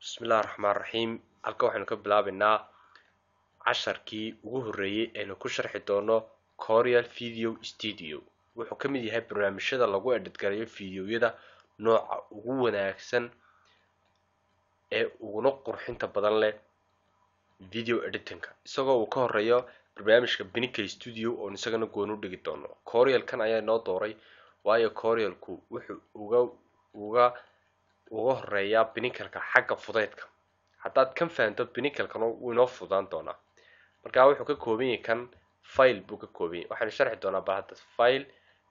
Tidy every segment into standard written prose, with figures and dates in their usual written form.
Bismillahi raxmaan raxiim. Halka waxaynu ka bilaabaynaa casharkii ugu horreeyey aynu ku sharxi doono Corel Video Studio. Wuxuu ka mid yahay barnaamijyada lagu edit gareeyo fiidiyowyada nooca ugu wanaagsan ee uguna qurxinta badan leh video editingka, isagoo uu ka horeeyo barnaamijka Pinnacle Studio oon isagana gooni u dhigi doono. Corel-kan ayaa inoo dooray, waayo Corel-ku wuxuu uga horeeyaa Pinnacle-ka xagga fudaydka. Haddaad kan fahanto, Pinnacle-kana wuu inoo fududaan doonaa. Marka wuxuu ka kooban yahay kan file buu ka kooban yahay. Waxaynu sharxi doonaa bal hadda file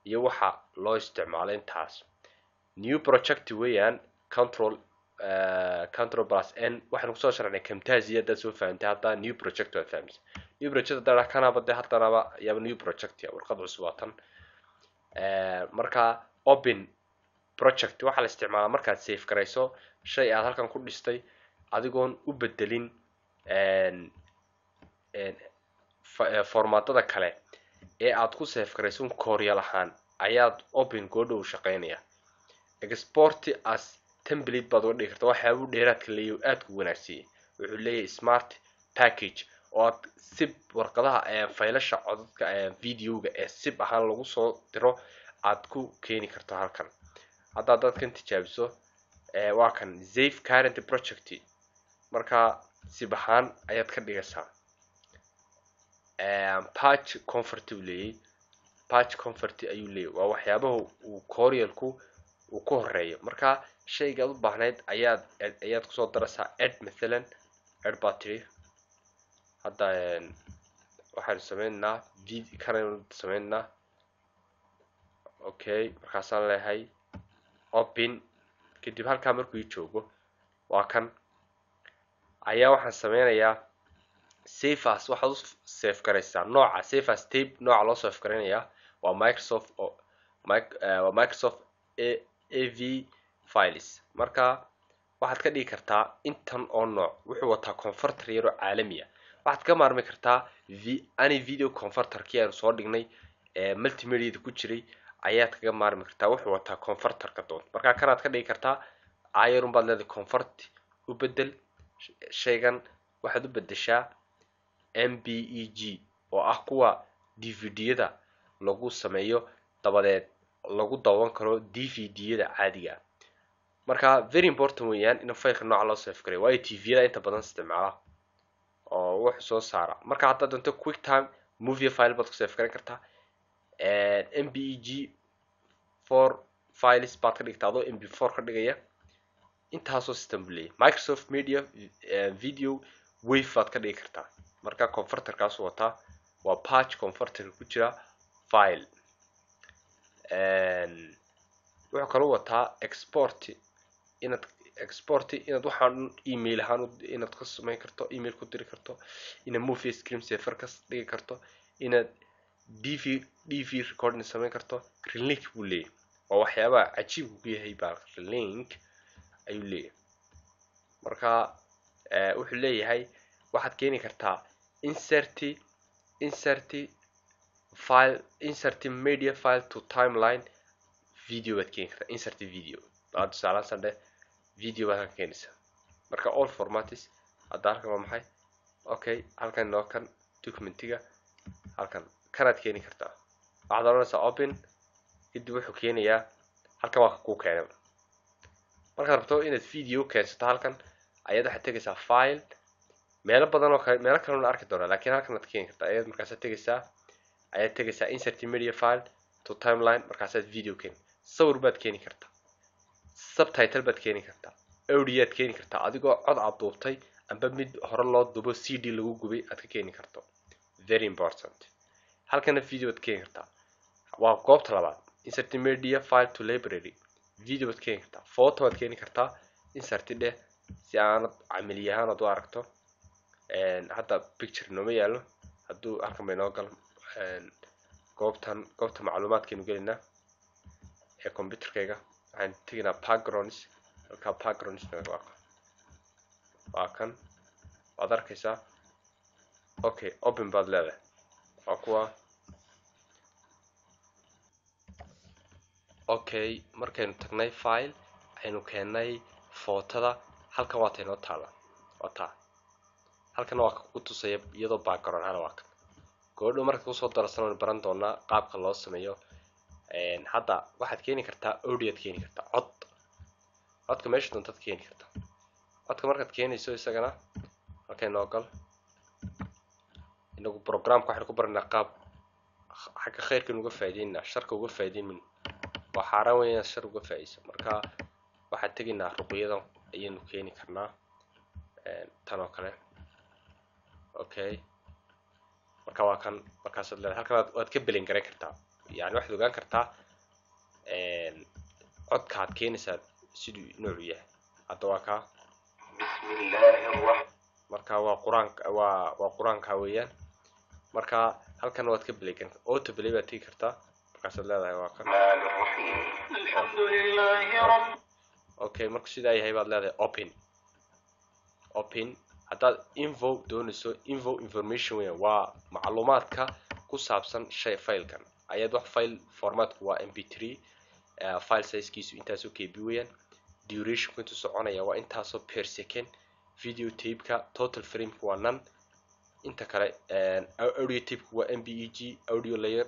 iyo waxa loo isticmaalo intaas. New project weeyaan, control plus n. Waxaynu kusoo sharxnay Camtasia. Haddaad soo fahantay hadda new project waad fahmaysa. New project haddaa kanaba dee haddanaba yaaba new project ya warqad cusub waa tan. Marka open project waxaa la isticmaalaa markaad save garayso shay aad halkan ku dhistay adigoon u bedelin formaadada kale ee aad ku save garayso Corel ahaan ayaad open goodhow shaqeynaya. Export as template baad uga dhigi kartaa. Waxyaabuu dheeraadka leeyahay oo aadka u wanaagsiiyey, wuxuu leeyahay smart package oo aad zip warqadaha, faylasha codadka videoga ee zip ahaan lagu soo diro aad ku keeni karto halkan. Hadda haddaad kan tijaabiso, waa kan save current project. Marka zip ahaan ayaad ka dhigaysaa. Batch convert uu leeyahay, batch convert ayuu leeyahay. Waa waxyaabaha uu Corel-ku uu ku horeeyo. Marka shayga aad u baahnayd ayaad kusoo daraysaa add, mathalan add battery. Hadda waxaanu sameynaynaa kanaynu sameynaynaa. Okay, markaasaan leeyahay open. Kadib halkaa markuu ii joogo, waa kan ayaa waxaan sameynayaa save as. Waxaad u save garaysaa nooca save as type. Nooca loo save garaynayaa waa Microsoft oo waa Microsoft AV files. Marka waxaad ka dhigi kartaa intan oo nooc. Wuxuu wataa converter yar oo caalami ah. Waxaad ka maarmi kartaa any video converterkii aanu soo dhignay ee multimediada ku jiray ayaad kaga maarmi kartaa. Wuxuu wataa converterka doonto. Marka kanaad ka dhigi kartaa ayarun baad leedahay convert u bedel shaygan. Waxaad u bedeshaa MPEG oo ah kuwa DVD-yada lagu sameeyo, dabadeed lagu daawan karo DVD-yada caadiga ah. Marka very important weeyaan in faylka nooca loo save gareeyo, waayo TV-yada inta badan isticmaala oo wuxuu soo saara. Marka haddaad doonto QuickTime movie file baad ku save garan kartaa. MPEG 4 files baad ka dhigtaa adoo MP4 ka dhigaya. Intaasoo system buu leeyahay. Microsoft Media Video Wave baad ka dhigi kartaa. Marka converterkaasu wataa waa batch converterka ku jira file. Wuxuu kaloo wataa export, inaad export inaad waxaan dhan email ahaan inaad ka samayn karto, email ku diri karto, inaad movie screen saver ka dhigi karto, inaad DV recording samayn karto. Relink buu leeyahay. Waa waxyaabaha cajiibka ku yahay baa relink ayuu leeyahay. Marka wuxuu leeyahay waxaad keeni kartaa insert file, insert media file to timeline. Video baad keeni kartaa, insert video baa tusaalaan sandhe video baad halkan keenaysaa. Marka all formats. Hadda halkan waa maxay? Okay, halkan inoo kan documentiga halkan kanaad keeni kartaa. Waxaad oranaysaa open. Kadib wuxuu keenayaa halkan, waa ka kuu keenay. Markaad rabto inaad video keensato, halkan ayaad waxaad tegaysaa file. Meelo badan oo kale, meelo kalena arki doonaa, laakiin halkan aad keeni kartaa. Ayaad markaasaad tegaysaa, ayaad tegaysaa insert media file to timeline. Markaasaad video keeni, sawir baad keeni kartaa, subtitle baad keeni kartaa, audioaad keeni kartaa adigoo cod aad duubtay amba mid hore loo duubo CD lagu gubay aad ka keeni karto. Very important. Halkana video baad keeni kartaa. Waa goobta labaad, insert media file to library. Video baad keeni kartaa, photo baad keeni kartaa. Insert dheh si aanad camali ahaan aad u aragto. Hadda picture nooma yaalo. Hadduu halkan bay noo gal goobtan, goobta macluumaadkaynu gelaynaa ee computerkayga. Waxaan tegaynaa backgrounds. Halkaa backgrounds waa kan, waad arkaysaa. Okay, open baad leedahay. Waa kuwa. Okay, markaynu tagnay file, aynu keennay footada. Halkan waa ta inoo taala, waa taa. Halkan waa ku tusaya iyadoo background ahaan, waa kan. Goodhow marka kusoo darsan waynu baran doonaa qaabka loo sameeyo. Hadda waxaad keeni kartaa audioad keeni kartaa, cod. Codka meesha doontaad keeni kartaa. Codka markaad keenayso isagana halkay noo gal. Inagu programka waxaynu ku baranaa qaab xagga khayrka uga faa'iideynaa, sharka uga faa'iideyn mayno. Waa xaaraan weyn inaad shar uga faa'iideyso. Marka waxaad tegaynaa ruqyadan ayaynu keeni karnaa, tan oo kale. Okay, marka waa kan. Markaasaad leedahay halkan waad ka belin garayn kartaa, yani waxaad ogaan kartaa codka aad keenaysaa siduu noocu yahay. Hadda waa kaa. بسم الله الرحمن Marka waa qur-aanka, waa qur-aanka weeyaan. Marka halkan waad ka play kartaa, auto play baad tegi kartaa. Markaasaad leedahay waa kan. الرحيم. الحمد لله رب Okay, marku sidaa yahay baad leedahay open. Open haddaad info doonayso, info information weeyaan, waa macluumaadka ku saabsan shay filekan ayaad wax. File formatku waa mp3, file sizekiisu intaasoo kb weeyaan, durationku intuu soconaya waa intaasoo per second, video typeka total frameka waa none, inta kale audio typeku waa mpeg audio layer.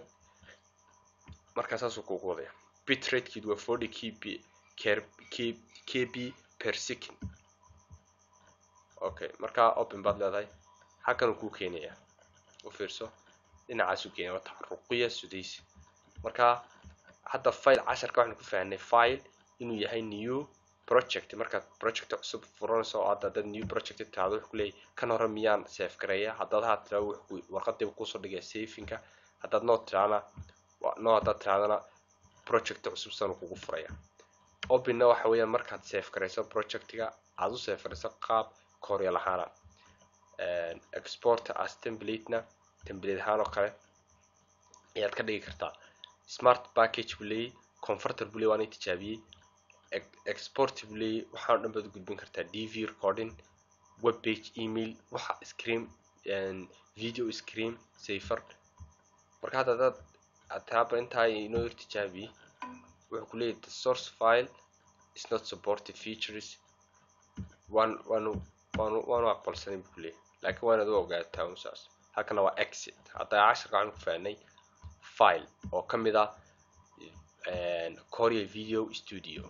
Markaa saasuu kugu wadaya. Bitratekeedu waa 40 kb per second. Okay, markaa open baad leedahay, halkan kuu keenaya. U fiirso, dhinacaasuu keenaya, waa Ruqya Sudaysi. Marka hadda file casharka waxaynu ku fahnay file inuu yahay new project. Markaad project cusub furanayso oo hadda haddaad new project tiraahdo, wuxuu ku leeyahay kan hore miyaan save gareeya? Haddaad haa tiraahdo, wuxuu warqadiiba kusoo dhigaya savinka. Haddaad no tirahdana, no haddaad tirahdana, project cusub sanu kugu furaya. Openna waxa weeyaan markaad save garayso projectiga, aad u save garayso qaab Corel ahaana. Export as template-na template ahaan oo kale ayaad ka dhigi kartaa. Smart package buu leeyahy, converter buu leeyahy, waan tijaabiyey. Export buu leeyahy, waxaan o dhan baad u gudbin kartaa, DV recording, web page, email, waxa screen, video screen saver. Marka hadda hadaad taaba intaa inoo yar tijaabiyey, wuxuu ku leeyahy "The source file is not supported features." Waan waanu waanu waanu aqbalsanay buu kuleeyahy, laakiin waa inaad u ogaataa un saas. Halkana waa exit. Hadda casharka waxaan ku fahnay file oo ka mid ah Corel Video Studio.